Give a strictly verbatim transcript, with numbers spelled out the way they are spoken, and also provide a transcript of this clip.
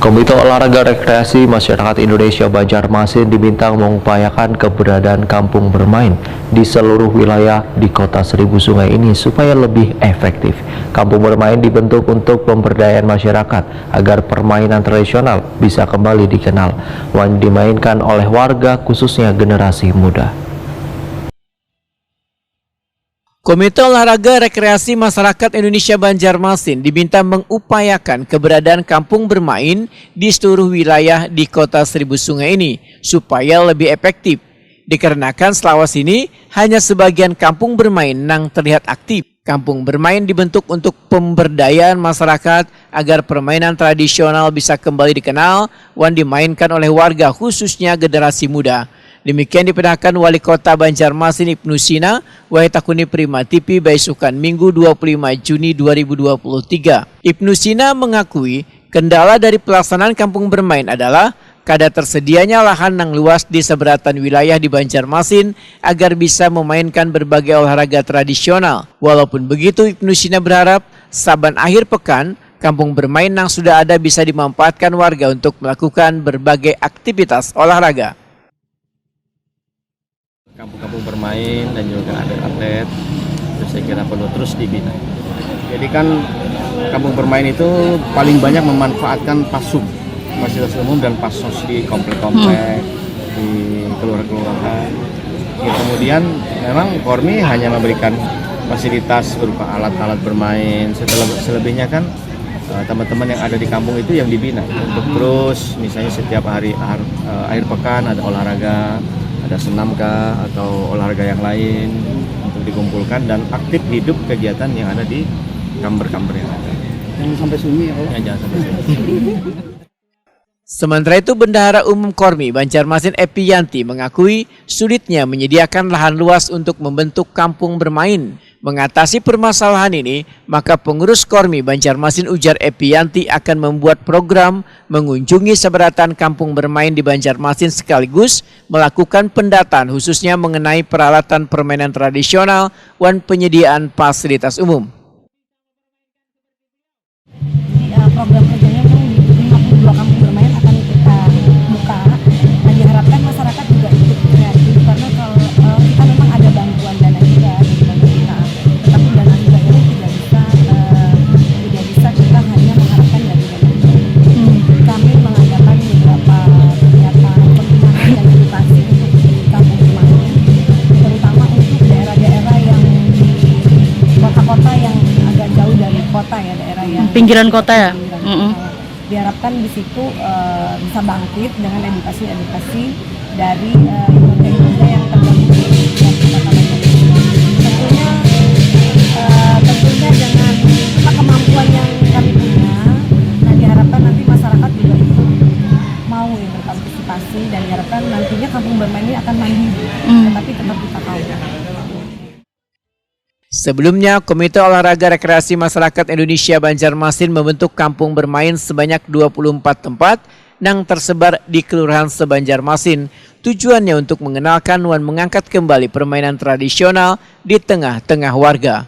Komite Olahraga Rekreasi Masyarakat Indonesia Banjarmasin di Bintang mengupayakan keberadaan kampung bermain di seluruh wilayah di Kota Seribu Sungai ini supaya lebih efektif. Kampung bermain dibentuk untuk pemberdayaan masyarakat agar permainan tradisional bisa kembali dikenal dan dimainkan oleh warga, khususnya generasi muda. Komite Olahraga Rekreasi Masyarakat Indonesia Banjarmasin diminta mengupayakan keberadaan kampung bermain di seluruh wilayah di Kota Seribu Sungai ini supaya lebih efektif. Dikarenakan selawas ini hanya sebagian kampung bermain nang terlihat aktif. Kampung bermain dibentuk untuk pemberdayaan masyarakat agar permainan tradisional bisa kembali dikenal wan dimainkan oleh warga, khususnya generasi muda. Demikian dipindahkan Wali Kota Banjarmasin Ibnu Sina, wahai takuni Prima T V, baisukan Minggu dua puluh lima Juni dua ribu dua puluh tiga. Ibnu Sina mengakui kendala dari pelaksanaan kampung bermain adalah kada tersedianya lahan nang luas di seberatan wilayah di Banjarmasin agar bisa memainkan berbagai olahraga tradisional. Walaupun begitu, Ibnu Sina berharap saban akhir pekan, kampung bermain nang sudah ada bisa dimanfaatkan warga untuk melakukan berbagai aktivitas olahraga. Kampung-kampung bermain dan juga atlet-atlet itu saya kira perlu terus dibina. Jadi kan kampung bermain itu paling banyak memanfaatkan PASUM, fasilitas umum dan pasos di komplek-komplek, di kelurahan-kelurahan. Ya, kemudian memang Kormi hanya memberikan fasilitas berupa alat-alat bermain, setelah selebihnya kan eh, teman-teman yang ada di kampung itu yang dibina untuk terus misalnya setiap hari akhir, eh, akhir pekan ada olahraga, ada senam kah atau olahraga yang lain untuk dikumpulkan dan aktif hidup kegiatan yang ada di kamber-kamber yang ada. Jangan sampai sunyi ya, Pak. Ya, jangan sampai sunyi. Sementara itu, Bendahara Umum Kormi Banjarmasin Epi Yanti mengakui sulitnya menyediakan lahan luas untuk membentuk kampung bermain. Mengatasi permasalahan ini, maka pengurus Kormi Banjarmasin, ujar Epi Yanti, akan membuat program mengunjungi seberatan kampung bermain di Banjarmasin sekaligus melakukan pendataan khususnya mengenai peralatan permainan tradisional wan penyediaan fasilitas umum. Jadi, eh, program kerjanya memang di lima puluh dua kampung bermain akan kita buka. Nah, diharapkan masyarakat juga ikut kreatif karena kalau, eh, kita memang ada bantuan dana juga dari pemerintah. Tetapi dana juga itu tidak bisa, eh, tidak bisa kita hanya mengharapkan dari pemerintah. Kami mengadakan beberapa kegiatan pembinaan dan edukasi untuk di kampung bermain, terutama untuk daerah-daerah yang di kota-kota yang agak jauh dari kota ya, daerah yang Pinggiran kota ya? pinggiran Mm-mm. kota. Diharapkan di situ, eh, bisa bangkit dengan edukasi-edukasi dari, eh, pemuda-pemuda yang tergabung di kota Banjarmasin. Tentunya, eh, tentunya dengan apa kemampuan yang kami punya, nah, diharapkan nanti masyarakat juga ikut mau ya berpartisipasi dan diharapkan nantinya kampung bermain ini akan mandiri, Hmm. tetapi tetap kita kawal. Sebelumnya, Komite Olahraga Rekreasi Masyarakat Indonesia Banjarmasin membentuk kampung bermain sebanyak dua puluh empat tempat nang tersebar di kelurahan se-Banjarmasin. Tujuannya untuk mengenalkan wan mengangkat kembali permainan tradisional di tengah-tengah warga.